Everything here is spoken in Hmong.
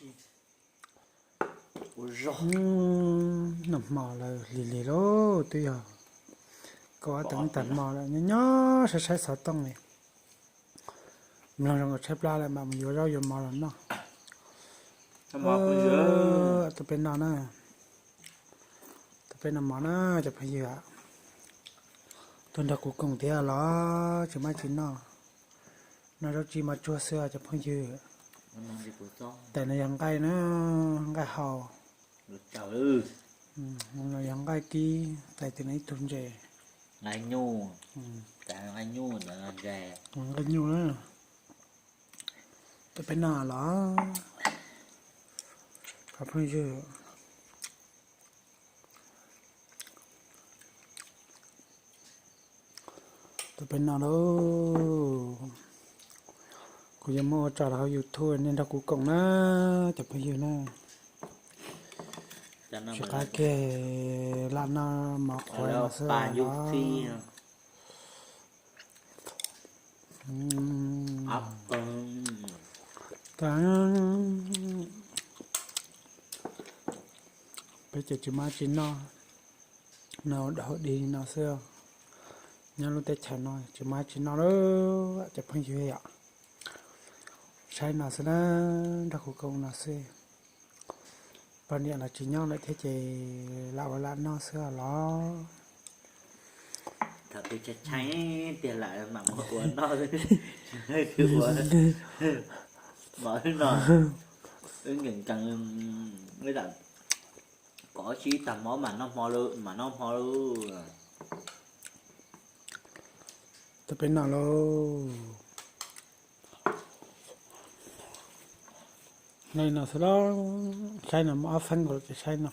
Nag hmo lawm lig lig lauj, twb yog kaum ob teev tag hmo lawm, nyob nyob saib saib xov tooj li. Mloog zoo nkaus tshaib plab lawm mam mus yuav zaub yuav mov los noj. Tus peb no na, tus peb noj mov na cov phooj ywg. Tuaj nrog kuv koom thiab los tsis maj tsis noj. Noj zaub tsuag mov tsuag xwb cov phooj ywg. Tais no yog nqaij na, nqaij hau. No yog nqaij kib, tais tis no ib tug ntses. Nqaij nyuj na. Tus peb no los, cov phooj ywg. Tus peb no lauj, kuv yuav muab ua tso rau hauv YouTube, nej nrog kuv koom na cov phooj ywg na. Tsis qab kiag, lam noj mov qhuav no xwb los. Peb ces tsis maj tsis noj, noj ua dog ua dig no xwb. Nyob lub teb chaws no tsis maj tsis noj lawm cov phooj ywg yom. Saib no xwb na, nrog kuv koom no xwb. Poj niam los tsis nyob lawm thiab ces lam ua lam noj xwb los. Thaum twg tshaib tshaib tiag lam mam ua noj xwb. Ua mov no, wb nkees nkees, wb lam kov sib tag hmo mam noj hmo lauj, mam noj hmo lauj. Tus peb no lauj. Saib no xwb lauj, saib no muaj ob feeb nkaus ces saib no.